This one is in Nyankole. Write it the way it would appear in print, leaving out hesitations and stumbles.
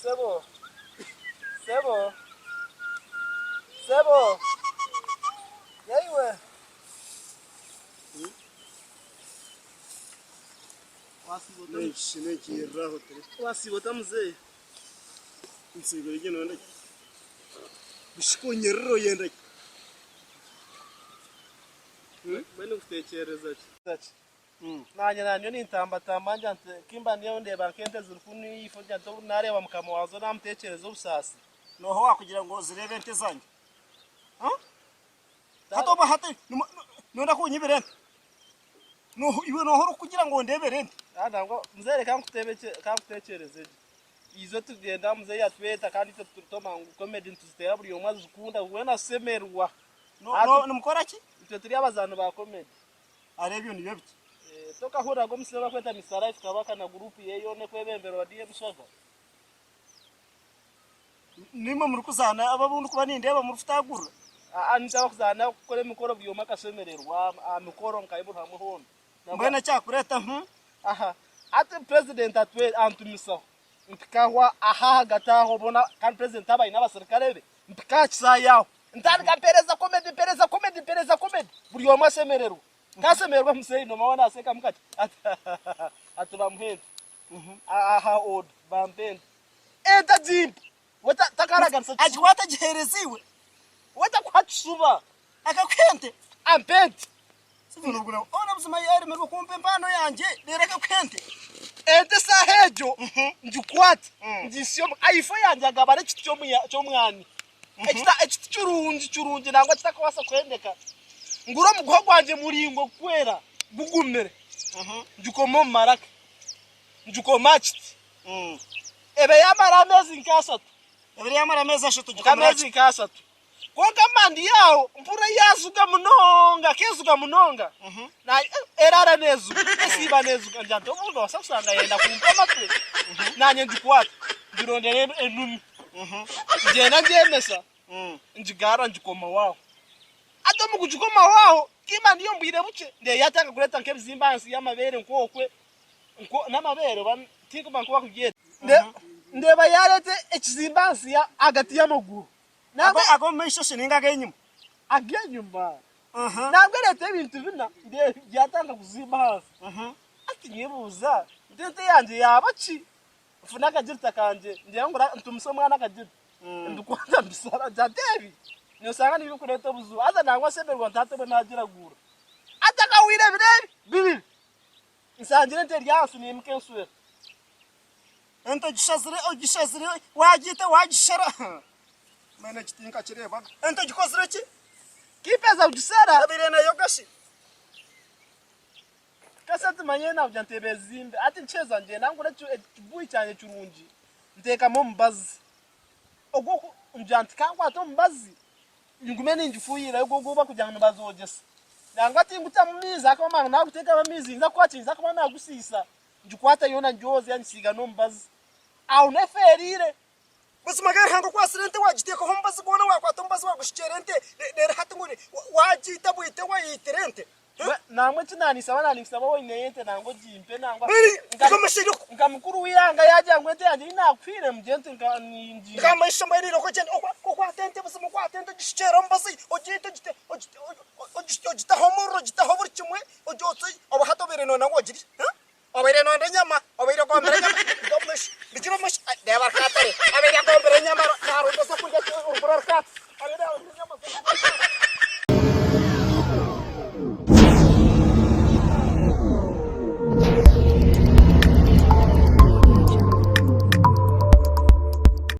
Sebo. Sebo. Sebo. Yaiwe. Wasiiba ota muzeeyi? Nsiibire gye noyenda ki? Bushika onyerere oyenda ki? Mbwenu nkutekyerereza ki? Naanye nanye nintambatamba ngira nti kimba ndiyo ndeeba nk'ente zirikunywa eifo ngira nti obu naareeba mukama waazo naamuteekyereza obusaasi. Nooha owaakugira ngu ozireebe ente zangye? Hati obu hati noyenda kunyibira ente? Iwe nooha orikukugira ngu ondeebere ente? Nangwa muzeeyi reka nkuteekyereze gye. Izo tugyenda muzeeyi atweta kandi itwe toma ngu comedy nituziteera buri omwe azikunda weena ashemererwa. Nimukora ki? Itwe turi abazaani ba comedy. Ari ebyo nibyo biki? Tokahuriraga omushaija barikweta Mister Life Kabaka na group ye yoona ekwebemberwa DM Shaza? Nimwe murikuzaana abo abu ndikuba nindeeba murikutaagurira? Aa nitwe abakuzaana kukora emikoro buri omwe akashemererwa aha mikoro nka buri hamwe hoona. Mbwenu ekyakureeta hu? Aha hati president atwe antumisaho mpikahwa aha ahagati aho boona kandi president aba aine abasirikare be mpika aha kisaayi aho Ntandika mpereza comedy mpereza comedy mpereza comedy buri omwe ashemererwa nkashemererwa muzeyi noma we nasekamu kakye ati ati bamuhe ente aha order bampa ente ente agimpa we takaraganisa kishuba Agikwata agihereza iwe. We takuha kishuba. Akakuha ente. Ampa ente. Ona buzima yaremerwa kumpa empano yangye reero akakuha ente. Ente esaaha egyo ngikwate ngihisye omu aifo yangye agabare ekiti ky'omwani ekiti kirungi kirungi nangwa kitakabaasa kuhendeka ngure omuguha gwangye muraingwa gukwera gugumire ngikome omu maraka ngikome aha kiti ebe yamara ameezi nk'ashatu. Ebe yamara ameezi ashatu ogikomire aha kiti. Nk'ameezi nk'ashatu. Kwonka mba ndi aho mpurira yaazuga munonga, keezuga munonga, eraara neezuga, esiiba neezuga, ngira nti obundi noobaasa kushanga yayenda kumpa amatwe, naanye ngikwata ngirondera enumi, ngyenda ngyemesa, ngigarura ngikomaho aho. Hati omu kugikomaho aho, kimba ndiyo omu bwire bukye, ndeeba yaatandika kureeta nk'ebizimba ahansi y'amabeere nk'okwe, n'amabeere oba tinkumanya oku bakubyeta, ndeeba yaareeta ekizimba ahansi ahagati y'amaguru. Nangwa ag'omu maisho shi nainga ag'enyima? Ag'enyima. Nangwa ereeta ebintu bina byatandika kuzimba ahansi. Hati nyebuuza nti ente yangye yaaba ki? Nfune akagirita kangye ngira ngu ntumise omwana akagirita mbikwata mbisara ngira nti ebi noshanga nibyo birikureeta obuzibu. Haza nangwa nshemererwa nti hati obwe naagiraguura. Hati akahwire ebiro ebi bibiri nshangire ente eri ahansi neimuka enswera. Ente ogishazire ogishazire wagiita wagishara mbwenu eki tinkakireebaga. Ente ogikozire ki? Kimpeza kugishara. Ebaire neeyoga shi? Kase timanyire nakugira nti eba ezimbe. Hati nkiheza ngyenda ngura ekibuyi kyangye kirungi nteekamu omubazi. Ogwo ngira nti kankwate omubazi ngume ningifuhirira ogwo ogu barikugira ngu nibazogyesa. Nangwa tingutamu maizi ahakuba manya naguteekamu amaizi ninza kukora ki? Ninza kuba nagusiisa. Ngikwata yoona ngyozya ngisiiga n'omubazi. Aho n'efeeriire. Buzima ga Ruhanga okwatsire ente wagiteekaho omubazi gwona wakwata omubazi wagushukyera ente reero hati ngu wagiita bwite wayeitira ente. Nangwa eki naaninsaba naaninsaba waaba oineyo ente nangwa ogimpe nangwa Nka nka mukuru w'eihanga yaagira ngu ente yangye ei naakuhaire mugire nti ningiiha. Nkamaisho mbwenu irooko ogyende okwate ente buzima okwate ente ogishukyere omubazi ogiite ogiteho omuriro ogiteho buri kimwe ogyotse obu hati obaire nooyenda ngu ogirye. Obaire noyenda enyama, obaire ogombire enyama.